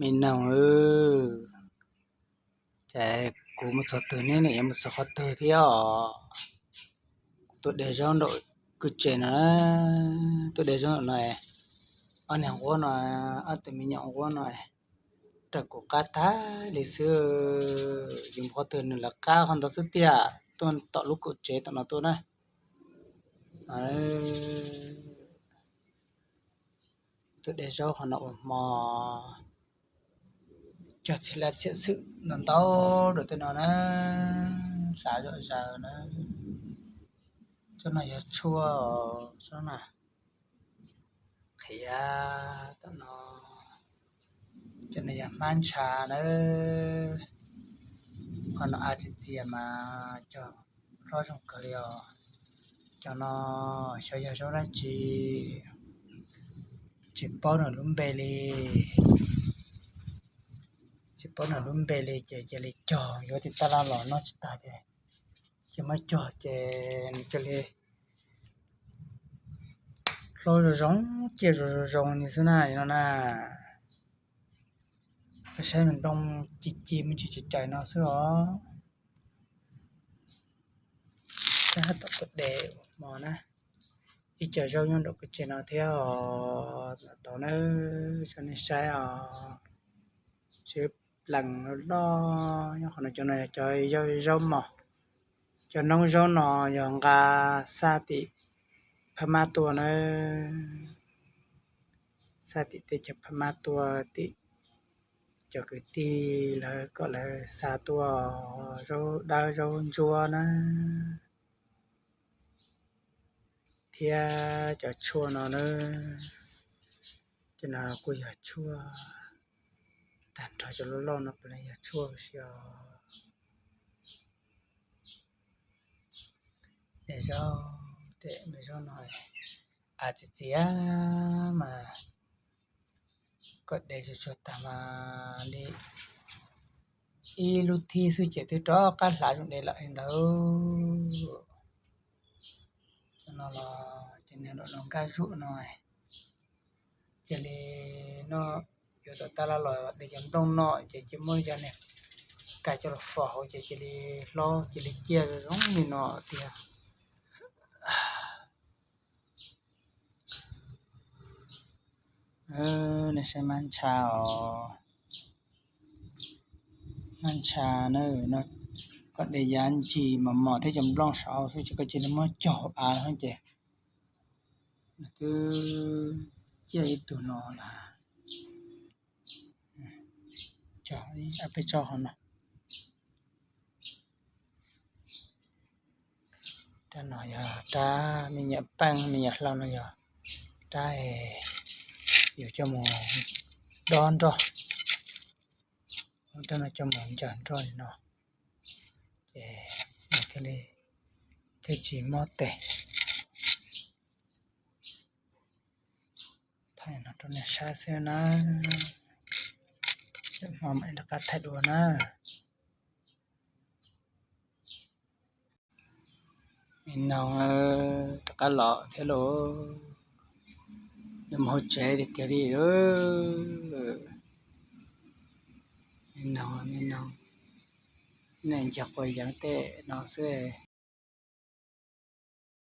Me noog, ces kuv mus txog twg neb yuav mus txog qhov twg thiab os? Kuv tuaj de zaub nraum kwj tse no, tuaj de zaub no, ob niag nquab no, ob tug me nyuam nquab no raws kuv qab tag li xwb. Yus mus qhov twg nws lawv qab qhov ntawd xwb tiag, tuaj tom lub kaum tsev tom no tuaj na. Tuaj de zaub qhov no ua hmo, cog txhia laj txhia xwm ntau ntau rau tej no na, hlav zom zaws na. Tsob no yog tshuaj, tsob no qhiav tom no. Cov no yog hmab ntsha na, qhov no av txias txias mas cog hlob zoo kawg li os. Cov no xyov yog zaub dab tsi, tsis paub nws lub npe li, tsis paub nws lub npe li ces cia li cog, yuav tim tab laj los noj tsis tag ces cia muab cog ces nws cia li hlob zoo zoo, ciaj zoo zoo zoo li xwb na no na. Koj saib nplooj ci ci me ntsis cais cais no xwb os. Tab tom tuaj de ua hmo na, ib co zaub nyob nraum kwj tse no thiab os, tau na, tso nej saib os. Tsev plees loj loj nyob qhov no, cov no yog cov zaub mos. Cov noob zaub no yog nqa xa tim Phab Mab tuaj na, xa tim teb chaws Phab Mab tuaj, tim cov kwv tij lawv kom lawv xa tuaj, zaub dawb zaub ntsuab na, thiab cov tshuaj no na. Cov no kuj yog tshuaj, tag nrho cov loj loj no puav leej yog tshuaj xwb os. Zaub, tej zaub no av txias txias mas koj de tsuag tsuag tag mas li ib lub thib xwb ces twb rov qab hlav zoo de lawm li ntawd. Cov no los cov niag lam no nkaj zuaj no, cia li no yuav tom tab laj los de cov nplooj no ces cia muab cov niag kais coj los fom hauv ces cia li hlob cia li ciaj zoo li no tiag. Nej saib mab ntsha os, mab ntsha na, koj de yav ntsis mos mos thiab cov nplooj saum hauv xwb ces koj cia li muab cog hauv av no ces nws twb ciaj ib tug no lawm. Cog peb tsob hauv no. Rab no yog rab me nyuam peej me nyuam hlau no yog rab yus coj mus dob nroj, rab no coj mus ncaws nroj li no ces nws thiaj li thiaj tsis mob tes. Thaij no rau nej saib xwb na, lwm hmo mam rov qab thaij dua na. Me noog, rov qab los thiab lauj, yuav mus hauv tsev tiag tiag li. Me noog, me noog, nej ncaig quas yeev tej no xwb.